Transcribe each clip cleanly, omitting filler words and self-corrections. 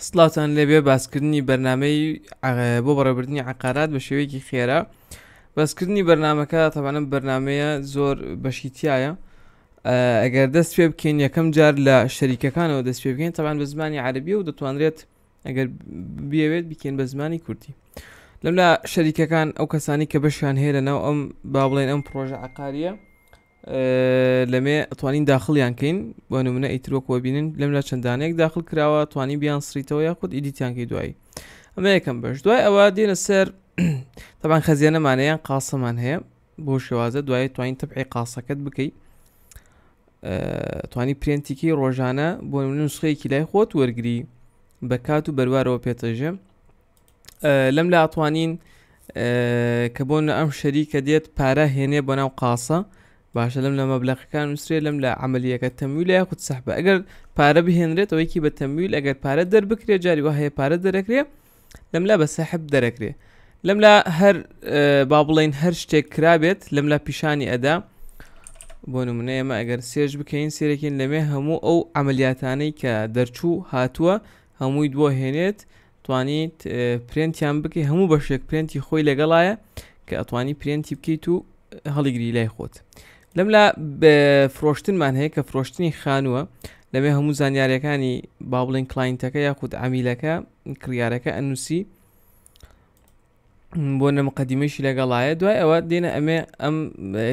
سڵاوتان لێبێ باسکردنی بەرنامەی بۆ بەڕێوبردنی عقارات بە شێوەیەکی خێرا باسکردنی بەرنمەکە تەبانم بەرنمەیە زۆر بەشی تایە ئەگەر دەست پێ بکەین یەکەم جار لە شەریکەکانەوە دەست پێ بکەین تەبان بە زمانی عەربی و دەتوانرێت ئەگەر بیەوێت بکەین بە زمانی کوردی لەملا شەریکەکان ئەو کەسانی کە بەشیان هەیە لە ناو ئەم با بڵێن ئەم پرۆژە عقاریە لەمێ ئەتوانین داخڵیان کەین بۆ نمونە ئیتر وەک وەبینن لەم لە چەندانەیەک داخل کراوە توانی بیان سڕیتەوە یاخود edit یان کەی دوایی ئەمە یەکەم بەش دوای ئەوە دێنە سەر تەبان خەزێنەمانە یان قاسەمان هەیە بۆ شێوازە دوایی توانین تەبعی قاسەکەت بکەی توانی پرێنتیکی ڕۆژانە بۆ نسخەیەکی لای خۆت وەرگری بە کات و بەروارەوە پێتەژێ لەم لا ئەتوانین کە بۆ ئەم شەریکە دێت پارە هێنێ بۆ ناو قاسە باشە لەم لە مەبلەقەکان نووسرێ لەم لە عملیەکە تەمویل یاخود سەحبە ئەگەر پارە بهێنرێت ئەوەیکی بە تەمویل ئەگەر پارە دەربکرێت جاری وە هەیە پارە دەرەکرێ لەم لا بە سەحب دەرەکرێ لەم لا هەر با بڵین هەر شتێک کرابێت لەم لا پیشانی ئەدا بۆ نمونە ئێمە ئەگەر search بکەین سێرەکین لەمێ هەموو ئەو عملیاتانەی کە دەرچوو هاتووە هەمووی بۆ هێنێت توانیت پرێنتیان بکەی هەموو بەشێک پرێنتی خۆی لەگەڵایە کە ئەتوانی پرێنتی بکەیت و هەڵیگری لای خۆت لەم لا فرۆشتنمان هەیە کە فرۆشتنی خانووە لەوێ هەموو زانیاریەکانی با بڵێن client ەکە یاخود عەمیلەکە کڕیارەکە ئەنووسی بۆ نە مقدمەشی لەگەڵایە دوای ئەوە دێنە ئەمێ ئەم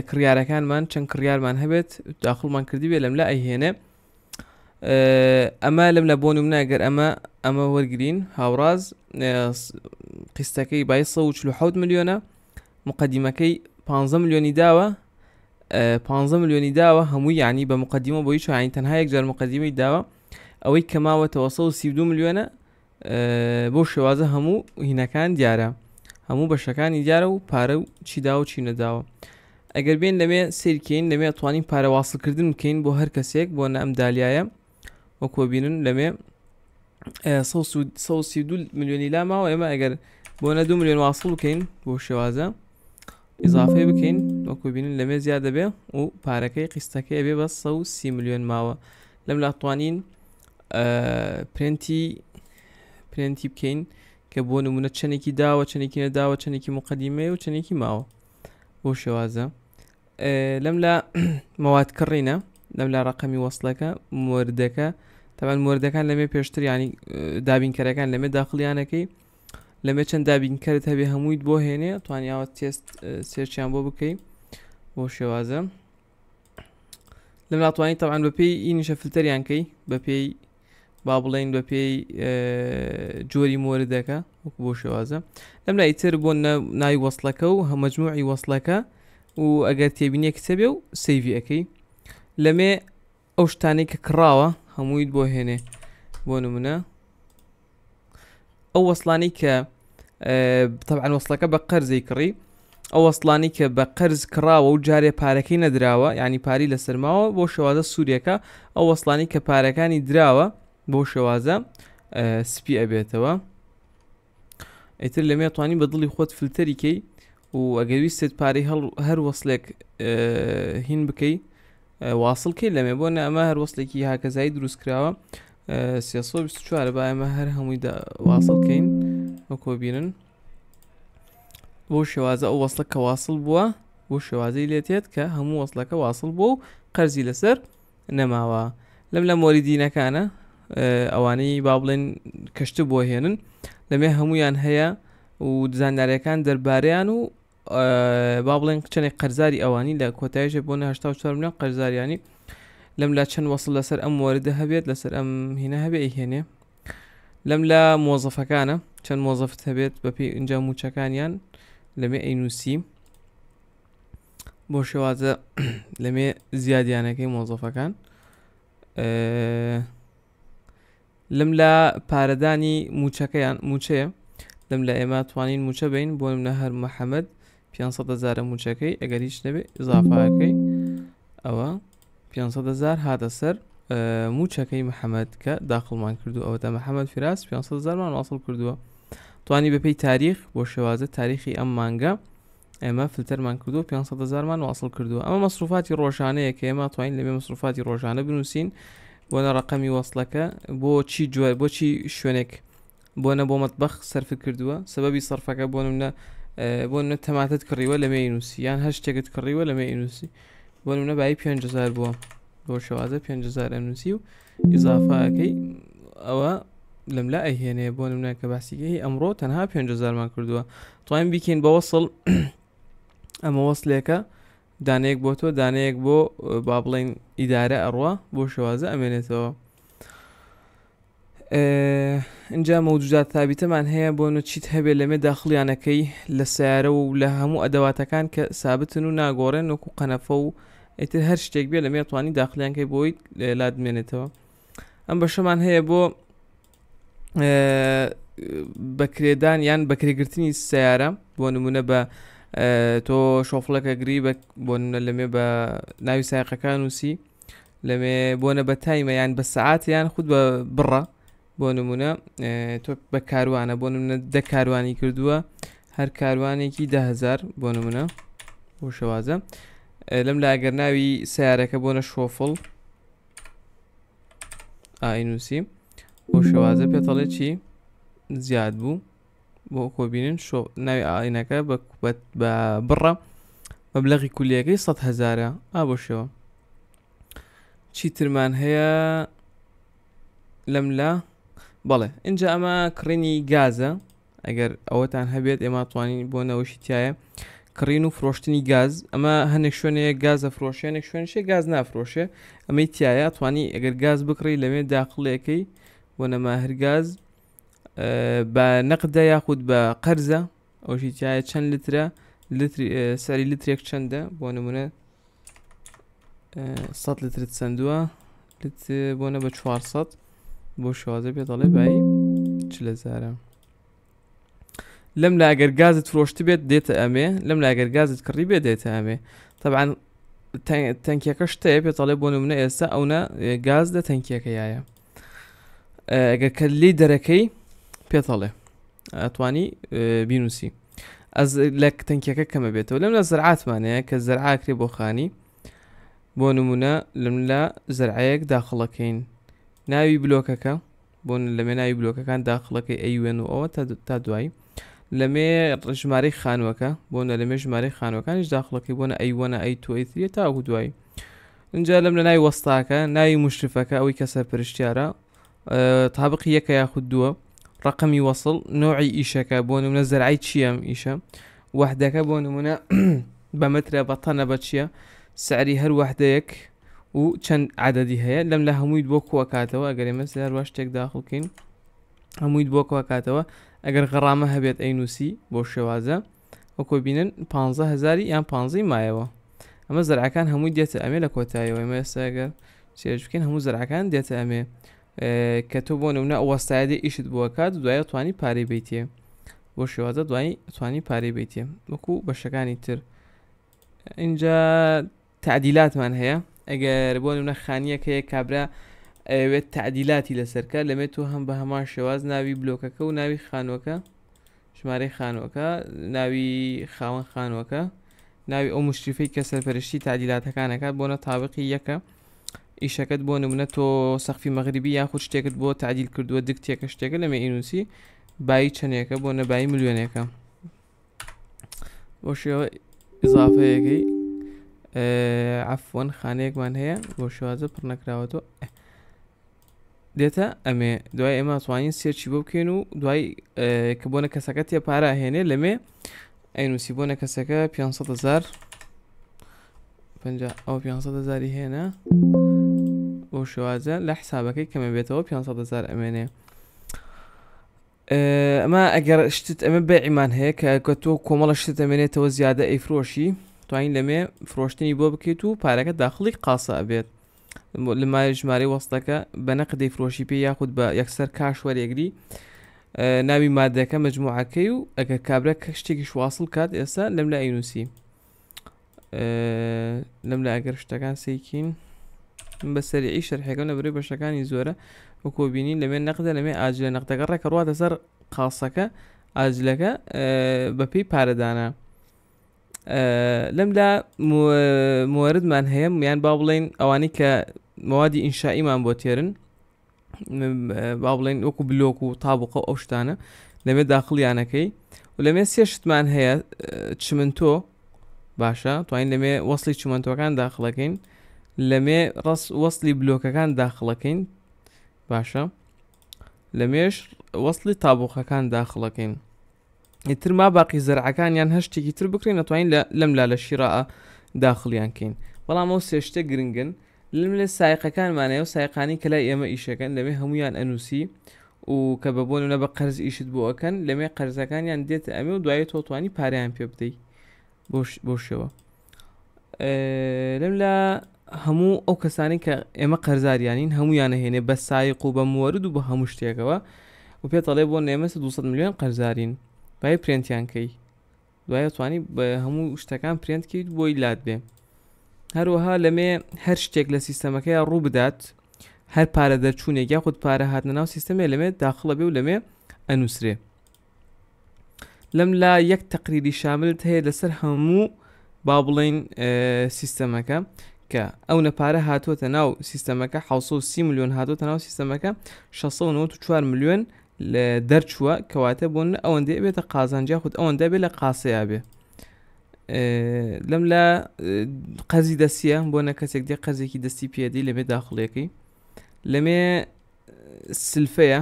کڕیارەکانمان چەند کڕیارمان هەبێت داخڵمان کردی بێ لەم لا ئەیهێنێ ئەمە لەم لە بۆ نمونە گەر ئەمە ئەمە وەرگین هاوڕاز قیستەکەی بای 147 ملیۆنە مقدمەکەی 15 ملیۆنی داوە 15 ملیۆنی داوە هەموو یعنی بە مقدمە بۆی چوانی تەنها یەک جار مقدمەی داوە ئەوەی کەماوەتەوە 132 ملیۆنە بۆ شێوازە هەموو هینەکان دیارە هەموو بەشەکانی دیارە و پارە و چی داوە چی نەداوە ئەگەر بێن لەمێ سیرکەین لەمێ توانین پارە واسڵکردن بکەین بۆ هەر کەسێک بۆ نە ئەم دالیایە وەکۆ بینن لەمێ 132 ملیۆنی لاماوە ئێمە ئەگەر بۆ نە 2 ملیۆن واسڵ بکەین بۆ شێوازە ئیزافەی بکەین وەکو بینن لەمێ زیاد دەبێ و پارەکەی قیستەکەی بێ بە 130 ملیۆن ماوە لەم لاتوانین پرنتی پرنتی بکەین کە بۆ نمونە چەندێکی داوە چەندێکی نەداوە چەندێکی مقدمەیە و چەندێکی ماوە بۆ شێوازە لەم لە مەواد کڕینە لەم لا ڕقەمی وەصلەکە مردەکە تەمان مردەکان لەمێ پێشتر ینی دابینکەرەکان لەمێ داخلیانەکەی لەمێ چەند دابینکەرت هەبێ هەموویت بۆ هێنێ توانیاوە تێست search یان بۆ بکەی بۆ شێوازە لەم ناتوانانی تەوان بەپێی ئینیشە فلتەریان کەی بەپێی با بڵین بەپێی جۆری مۆردەکە وەکو بۆ شێوازە لەم لای تر بۆ ناوی وەصلەکە و هەمەجموعی وەصلەکە و ئەگەر تێبینیەک هەبێ و save ی ئەەکەی لەمێ ئەو شتانەی کە کڕاوە هەموویت بۆ هێنێ بۆ نمونە ئەو وەصلانی کە تەبعەن وەصلەکە بە قەرزی کڕی ئەو وەصلانی کە بە قەرز کڕاوە و جارێ پارەکەی نەدراوە ینی پاری لە سەرماوە بۆ شێوازە سووریەکە ئەو وەصلانی کە پارەکانی دراوە بۆ شێوازە سپی ئەبێتەوە ئیتر لەمێ توانی بە دڵی خۆت فلتەری کەی و ئەگەر ویستت پارەی هەر وەصلێک هین بکەی واصل کەی لەمێ بۆ ئەمە هەر وەصلێکی هاکەزایی دروست کراوە 324 با ئێمە هەر هەمووی واصل کەین وەکۆ بینن بۆ شێوازە ئەو وەصلە کە واصل بووە بۆ شێوازەی لێتێت کە هەموو وەصلەکە واصل بووە و قەرزی لەسەر نەماوە لەم لە مۆریدینەکانە ئەوانەی با بڵێن کەشتە بۆ هێنن لەمێ هەمویان هەیە و زانیاریەکان دەربارەیان و با بڵێن چەندێک قەرزاری ئەوانی لە کۆتاییشە بۆ 84 میلیۆن قەرزاریانی لەم لا چەند وەصل لەسەر ئەم وەردە هەبێت لەسەر ئەم هینە هەبێ ئەیهێنێ لەم لا مۆزەفەکانە چەند مۆزەفت هەبێت بەپێی اینجا موچەکانیان لەمێ ئەینوسی بۆ شێوازە لەمێ زیادیانەکەی مۆزەفەکان لەم لە پارەدانی موچەکەیان موچەیە لەم لە ئێمە توانین موچە بین بۆ منە هەر محەممەد 500 هزارە موچەکەی ئەگەر هیچ نەبێ ئضافەکەی ئەوە 500 هزار هاتە سەر موچەکەی محەممەد کە داخڵمان کردو ئەوەتا محەممەد فراس 500 هزارمان واصل کردووە توانی بەپێی تاریخ بۆ شێوازە تاریخی ئەم مانگە ئێمە فلتەرمان کردو 500 هزارمان واصل کردووە ئەمە مەسروفاتی ڕۆژانەیە کە ئێمە توانین لەبێ مەسروفاتی ڕۆژانە بنووسین. بۆنە ڕقەمی وەصلەکە بۆ چی جوێ بۆچی شوێنێک بۆنە بۆ مەتبەخ سەرفت کردووە سەبەبی سەرفەکە بۆ نمونە بۆ نمونە تەماتەت کڕیوە لەمێ نووسی یان هەر شتێکت کڕیوە لەمێ نووسی بۆ نمونە بایی 5000 بووە بۆ شێوازە 5000 ئەنووسی و ئیزافەکەی ئەوە لەملا ئەیهێنێ بۆ نمونە کە باسیگەی ئەمڕۆ تەنها 5000مان کردووە توانین بیکەین بە وەصل ئەمە وەصلێکە دانەیەک بۆ تۆ دانەیەک بۆ با بڵین ئیدارە ئەڕوا بۆ شێوازە ئەمێنێتەوە ئینجا مەوجودات ثابتەمان هەیە بۆ نە چیت هەبێ لەمێ داخڵیانەکەی لە سیارە و لە هەموو ئەدەواتەکان کە سابتن و ناگۆڕێن وەکو قەنەفە و ئیتر هەر شتێک بێ لەمێ توانی داخلیانکەی بۆی لادمێنێتەوە ئەم بەشەمان هەیە بۆ بەکرێدان یان بەکرێگرتنی سیارە بۆ نمونە بە تۆ شۆفڵەکە گری بە بۆ نمونە لەمێ بە ناوی سایقەکان نووسی لەمێ بۆنە بە تایمە یان بە سەعات یان خود بە بڕە بۆ نمونە تۆ بە کاروانە بۆ نمونە دە کاروانی کردووە هەر کاروانێکی دههزار بۆ نمونە بۆ شێوازە لەم لاگەر ناوی سیارەکە بۆنە شۆفڵ ئاینوسی بۆ شێوازە پێتەڵێ چی زیاد بوو بۆ کۆبینن شۆ ناوی ئاینەکە بە بڕە مەبلەغی کولیەکەی 100 هزارە ئا بۆ شێوە چیترمان هەیە لەم لا بەڵێ اینجا ئەمە کڕینی گازە ئەگەر ئەوەتان هەبێت ئێمە توانین بۆ نەوەشی تایە کڕین و فرۆشتنی گاز ئەمە هەنێک شوێنەیە گازە فرۆشێنێک شوێنشێ گاز نافرۆشێ ئەمەی تایە توانی ئەگەر گاز بکڕی لەوێ داخلەکەی بۆ نەماهر گاز بە نەقدە یاخود بە قەرزە ئەوشی تایە چەند لترە لتری سەری لترێک چەندە بۆ نمونە 100 لترت چەندووە بۆنە بە 400 بۆ شێوازە پێ دەڵێ بای چلەزارە لەم لاگەر گازت فرۆشت بێت دێتە ئەمێ لەم لاگەر گازت کڕی بێت دێتە ئەمێ طبعا تەنکیەکە شتەیە پێ دەڵێ بۆ نمونە ئێستا ئەونا گاز لە تەنکیەکە یایە ئەگەر کە لی دەرەکەی پێتەڵێ ئەتوانی بینوسی ئەز لە تەنکیەکە کەمە بێتەوە لەم لە زەرعاتمانەیە کە زەرعاکرێ بۆ خانی بۆ نمونە لەم لە زەرعەیەک داخڵەکەین ناوی بلۆکەکە بۆ لەمێ ناوی بلۆکەکان داخڵەکەی ئەیوێن و ئەوە تا دوایی لەمێ ژمارەی خانووەکە بۆ نە لەمێ ژمارەی خانووەکانیش داخڵەکەی بۆنە ئەیوەنە ئەی تۆ ئەی تریە تاوەکو دوایی اینجا لەم لە ناوی وەستاکە ناوی مشرفەکە ئەوەی کە سەرپەرشتیارە تابقی یەکە یاخود دووە ڕقمی وەصل نوعی ئیشەکە بۆ نمونە زەرعی چییە ئەم ئیشە وەحدەکە بۆ نمونە بە مترە بە تەنە بە چییە سعری هەر وەحدەیەک و چەند عددی هەیە لەم لە هەموویت بۆ کووەکاتەوە ئەگەر ئێمە هەروە شتێک داخڵکەین هەموویت بۆ کۆکاتەوە ئەگەر غەڕامە هەبێت ئەینوسی بۆ شێوازە وەکۆ بینن 15 هزاری یان پانزەی مایەوە ئەمە زەرعەکان هەمووی دێتە ئەمێ لە کۆتاییەوە ئێمە ئێستا ئەگەر سێرچ بکەین هەموو زەرعەکان دێتە ئەمێ کە تۆ بۆ نمونە ئەو وەستایە دێ ئیشت بۆ کات دوای توانی پارەی بیتێ بۆ شێوازە دوای توانی پارەی بیتێ وەکو بەشەکانی تر اینجا تعدیلاتمان هەیە ئەگەر بۆ نمونە خانیەک هەیە کابرا ئەیەوێت تعدیلاتی لەسەرکە لەمێت تۆ هەم بە هەمان شێواز ناوی بلۆکەکە و ناوی خانووەکە ژمارەی خانووەکە ناوی خاوەن خانووەکە ناوی ئەو مشریفەی کە سەرپەرشتی تعدیلاتەکانەکات بۆنە تابقی یەکە ئیشەکەت بۆ نمونە تۆ سەقفی مەغریبی یاخود شتێکت بۆ تعدیل کردووە دکتێکە شتێکە لەمێ ئینوسی بایی چەندێکە بۆ نەبایی ملیۆنێکە بۆ شێوە ئیزافەیەکەی عفوەن خانەیەکمان هەیە بۆ شێوازە پڕ نەکراوەتەوە دێتە ئەمێ دوای ئێمە توانین سێرچی بۆ بکەین و دوای کە بۆنە کەسەکە تێ پارە هێنێ لەمێ ئەینوسی بۆنە کەسەکە 500 هزار ئەو 500 هزاری هێنا بۆ شێوازە لە حسابەکەی کەمە بێتەوە 500 هزار ئەمێنێ ئەمە ئەگەر شتت ئەمە بەعیمان هەیە کە کە تۆ کۆمەڵە شتت ئەمێنێتەوە زیادە ئەیفرۆشی توانین لەمێ فرۆشتنی بۆ بکەیت و پارەکە داخڵی قاسە ئەبێت لە مای ژمارەی وەستەکە بە نەقد دەیفرۆشی پێ یاخود بە یەکسەر کاش وەرێگری ناوی مادەکە مجموعەکەی و ئەگەر کابرا کە شتێکیش واصل کات ئێستا لەم لە ئەینوسی لەم لە ئەگەر شتەکان سیکین بە سەریعی شەرحەکەم لە بەرەی بەشەکانی زۆرە وەکۆ بینین لەمێ نەقدە لەمێ ئاجلە نەقدەکە ڕێکە ڕواتە سەر قاسەکە ئاجلەکە بەپێی پارەدانە لەملا مواردمان هەیە یان با بڵین ئەوانەی کە مەوادی ئینشائیمان بۆ تێرن با بڵێن وەکو بلۆک و تابقە و ئەو شتانە لەمێ داخڵیانەکەی و لەمێ سێ شتمان هەیە چمنتۆ باشە توانین لەمێ وەصلی چمەنتۆکان داخڵەکەین لەمێ ڕست وەصلی بلۆکەکان داخڵەکەین باشە لەمێش وەصلی تابوخەکان داخڵەکەین ئیتر ما باقی زەرعەکان یان هەر شتێکی تر بکرێن ئەتوانین لە لەم لا لە شیراء داخڵیان کەین بەڵام ئەو سێ شتە گرنگن لەم لە سایقەکانمانەیە و سایقانی کە لای ئێمە ئیشەکەن لەمێ هەمویان ئەنووسی و کە بە بۆ نمونە بە قەرز ئیشت بۆ ئەکەن لەمێ قەرزەکانیان دێتە ئەمێ و دوایی تۆ توانی پارەیان پێ بدەیت بۆ شێوە لەم لە هەموو ئەو کەسانی کە ئێمە قەرزاریانین هەمویانە هێنێ بە سایق و بە موەرد و بە هەموو شتێکەوە و پێتەڵێ بۆ نێمە 200 میلیۆن قەرزارین بای پرێنتیان کەی دوای توانی بە هەموو شتەکان پرێنت کەیت بۆی لات بێ هەروەها لەمێ هەر شتێک لە سیستەمەکەی ڕوو بدات هەر پارە دەرچوونێک یاخود پارە هاتنە ناو سیستەمێ لەمێ داخڵە بێ و لەمێ ئەنووسرێ لەم لا یەک تەقریری شاملت هەیە لەسەر هەموو با بڵین سیستەمەکە کە ئەو نەپارە هاتووەتە ناو سیستەمەکە 630 میلیۆن هاتووەتە ناو سیستەمەکە 694 میلیۆن دەرچووە کەواتە بۆ ئەوەندەی بێتە قازانج یاخود ئەوەندە بێ لە قاسەیە بێ لەم لە قەرزی دەستیە بۆ نە کەسێک دێ قەرزێکی دەستی پێدی لەمێ داخڵیەکەی لەمێ سلفەیە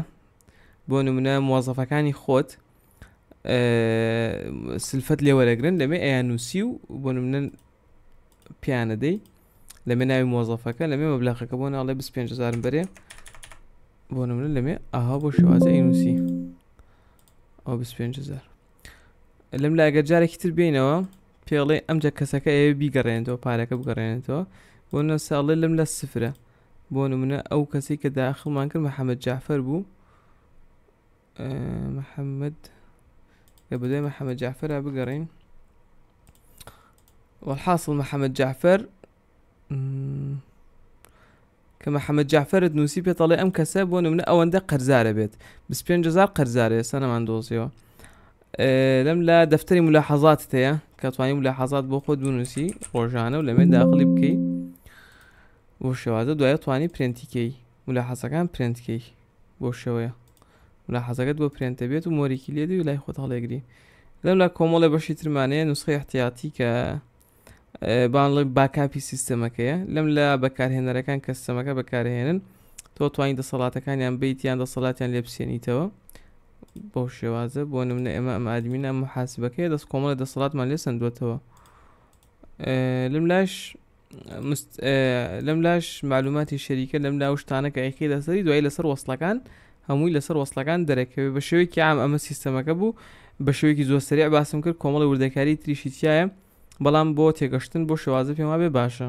بۆ نمونە موازەفەکانی خۆت سلفەت لێوەرەگرن لەمێ ئەیان نووسی و بۆ نمونە پیانەدەی لەمێ ناوی مۆزەفەکە لەمێ مەبلەخەکە بۆ ناڵێ 25هزارم بەرێ بۆ نمونە لەمێ ئاها بۆ شێوازە ئەینوسی ئەو 25هزار لەم لاگە جارێکی تر بینەوە پێڵێ ئەمجا کەسەکە ئەوێ بیگەڕێنێتەوە پارەکە بگەڕێنێتەوە بۆ نەساڵێ لەم لە سفرە بۆ نمونە ئەو کەسەی کە داخڵمان کرد محەممەد جعفەر بوو محەممەد لە بەدوای محەممەد جعفەرا بگەڕین والحاصل محەممەد جعفەر کە محەممەد جعفەرت نووسی پێتەڵێ ئەم کەسە بۆ نمونە ئەوەندە قەرزارە بێت 25هزار قەرزارە ئێستا نەمان دۆزیەوە لەم لە دەفتەری ملاحەزاتت هەیە کە توانی ملاحەزات بۆ خۆت بنووسی ڕۆژانە و لەمێ داخلی بکەی بۆ شێوازە دوایە توانی پرێنتی کەی ملاحەزەکان پرێنت کەی بۆ شێوەیە ملاحەزەکەت بۆ پرێنتە بێت و مۆریکی لێدی و لای خۆت هەڵێگری لەم لا کۆمەڵێ بەشی ترمانەیە نسخەی احتیاطی کە بانڵێ backup ی سیستەمەکەیە لەم لە بەکارهێنەرەکان کە سیستەمەکە بەکارهێنن تۆ توانی دەسەڵاتەکانیان بیت یان دەسەڵاتیان لێ بسێنیتەوە بەو شێوازە بۆ نمونە ئێمە ئەم admin ە محاسبەکەی دەست کۆمەڵی دەسەڵاتمان لێ سندوێتەوە لەم لاش لەم لاش معلوماتی شەریکە لەم لا شتانە کە ئەیخەی لەسەری دوایی لەسەر وەصلەکان هەمووی لەسەر وەصلەکان دەرەکەوێت بە شێوەیەکی عام ئەمە سیستەمەکە بوو بە شێوەیەکی زۆر سەریع باسم کرد کۆمەڵی وردەکاری تریشی تایە بەڵام بۆ تێگەشتن بۆ شێوازە پێم وابێ باشە.